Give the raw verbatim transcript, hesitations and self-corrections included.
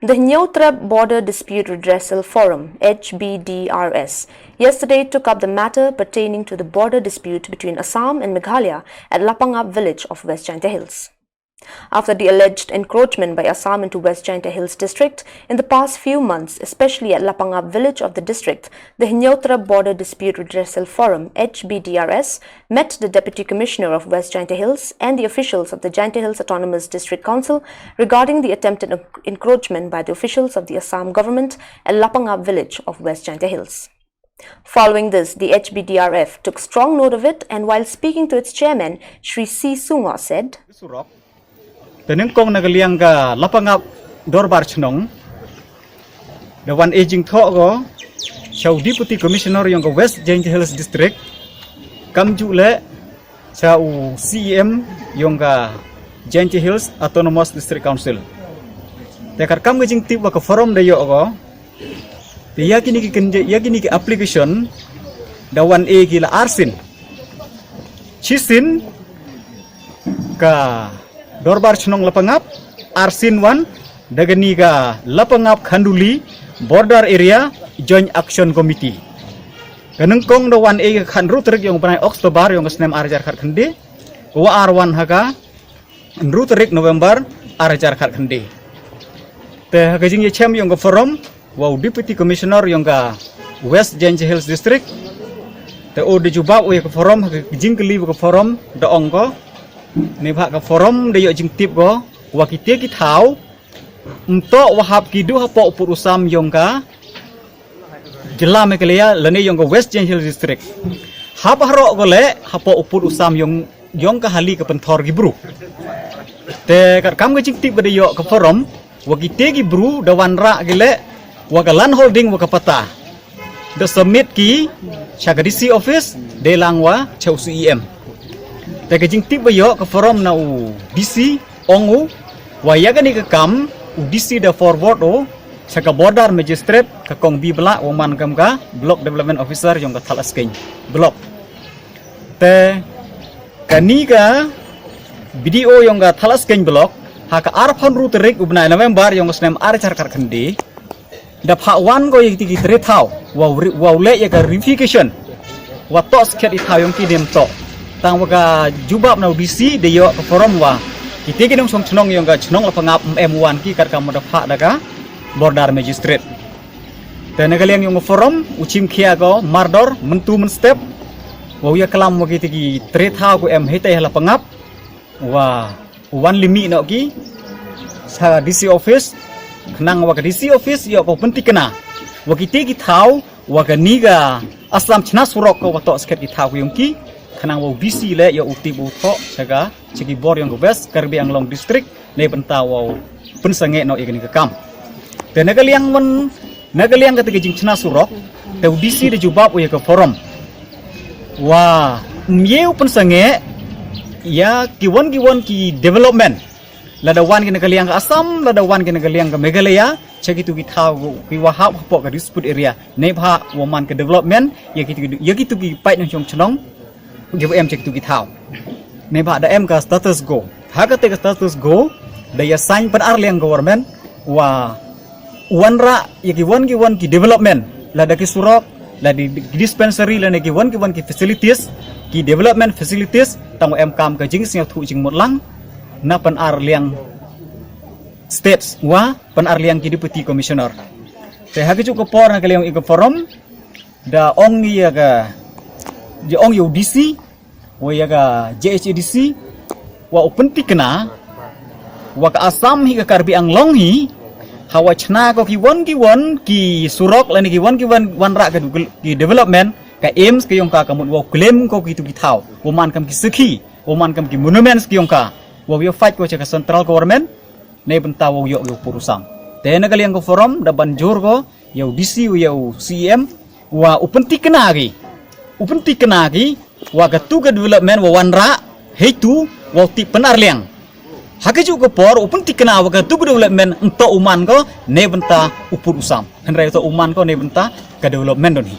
The Hynñiewtrep Border Dispute Redressal Forum, H B D R S, yesterday took up the matter pertaining to the border dispute between Assam and Meghalaya at Lapangap village of West Jaintia Hills. After the alleged encroachment by Assam into West Jaintia Hills district in the past few months, especially at Lapangap village of the district, the Hynñiewtrep Border Dispute Redressal Forum, H B D R S, met the Deputy Commissioner of West Jaintia Hills and the officials of the Jaintia Hills Autonomous District Council regarding the attempted en- encroachment by the officials of the Assam government at Lapangap village of West Jaintia Hills. Following this, the H B D R F took strong note of it, and while speaking to its chairman, Shri C Sungoh said, Surok. Te nyngkong na ka liang ka Lapangap Dorbar Chnong, da wan e jingthoh ko sha u Deputy Commissioner yong ka West Jaintia Hills District, kam ju le sha u C E M yong ka Jaintia Hills Autonomous District Council. Te katkam ka jingtip wa ka forum da yoh ko, te ya kini ki kynje, ya kini ki application da wan e ki la arsien. Chisin ka Dorbar Chnong Lapangap, arsien wan da kani ka Lapangap Khanduli Border Area Joint Action Committee. Ka nyngkong da wan e ka khatynru tarik yong u bnai October yong ka snem ar hajar khatkhynde, ka wa ar wan ha ka hynru tarik November ar hajar khatkhynde. Te ha ka jingyachem yong ka forum wa u Deputy Commissioner yong ka West Jaintia Hills District, te u da jubab u ya ka forum ha ka jingkylli wa ka forum da ong ko, neibhah ka forum da yoh jingtip ko wa kite ki thaw ym toh wa hap ki duh hapoh u pud u sam yong ka jylla Meghalaya lane yong ka West Jaintia Hills District. Hap haroh ko le hapoh u pud u sam yong, yong ka hali ka pynthor ki bru. Te katkam ka jingtip ba da yoh ka forum wa kite ki bru da wanrah ki le wa ka land holding wa ka patta da submit ki sha ka D C office, dei lang wa sha u C E M. Te ka jingtip ba yoh ka forum na u D C, ong u wa ya kani ka kam u D C da forward u sha ka Border Magistrate, ka Kong B Blah, wa man kam ka Block Development Officer yong ka Thadlaskeiñ Block. Te kani ka B D O yong ka Thadlaskeiñ Block, ha ka arphew hynru tarik u bnai November yong ka snem ar hajar khatkhynde, da phah wan ko ya kiti ki tre thaw wa u re-, wa u leh ya ka revocation, wa toh skhet i thaw yong ki ne ym toh. Tang wa ka jubab na u D C da yoh ka forum wa kiti ki nongshong chnong yong ka chnong Lapangap ym em wan ki katkam wa da phah da ka Border Magistrate. Te na ka liang yong ka forum u chim khia ko mardor myntu mynstep, wa u ya klam wa kiti ki tre thaw ko em hitai ha Lapangap, wa u wan limi noh ki sha D C office, khnang wa ka D C office yoh ko pyntikna wa kiti ki thaw wa kani ka Assam chna surok ko wa toh skhet ki thaw ko yong ki, khnang wa u D C le yoh u tip u thoh sha ka, sha ki bor yong ka West Karbi Anglong District, ne bynta wa u pynsangeh noh ya kani ka kam. Te na ka liang wan, na ka liang kata ka jingchna surok, te u D C da jubab u ya ka forum wa ym ye u pynsangeh ya ki wan ki wan ki development, lada wan ki na ka liang ka Assam, lada wan ki na ka liang ka Meghalaya, sha kitu ki thaw ki wa hap hapoh ka dispute area, neibhah wa man ka development ya kitu, ya kitu ki paid nongshong chnong ki wa em sha kitu ki thaw. Neibhah da em ka status quo. Ha kata ka status quo da ya sign pynarliang government wa wanrah ya ki wan ki wan ki development, lada ki surok, lada ki dispensary, lada ki wan ki wan ki facilities, ki development facilities, tang wa em kam ka jingsngewthuh jingmut lang na pynarliang states wa pynarliang ki Deputy Commissioner. Te ha ka juk ka por ha ka liang i ka forum da ong ya ka, da ong ya u D C wa ya ka J H A D C wa u pyntikna wa ka Assam hi ka Karbi Anglong hi, ha wa chna ko ki wan ki wan ki surok lane ki wan ki wan wanrah ka du-, ki development, ka aims ka yong ka, ka mut wa u claim ko kitu ki thaw wa man kam ki sakhi, wa man kam ki monuments ki yong ka, wa u ya fight ko sha ka central government ne bynta wa u yoh u pud u sam. Te na ka liang ka forum da ban jur ko ya u D C wa ya u C E M wa u pyntikna ki, u pyntikna ki wa katu ka development wa wanrah heitu wa u tip pynarliang. Ha ka juk ka por u pyntikna wa katu ka development ym toh u man ko ne bynta u pud u sam, hynrei toh u man ko ne bynta ka development don hi.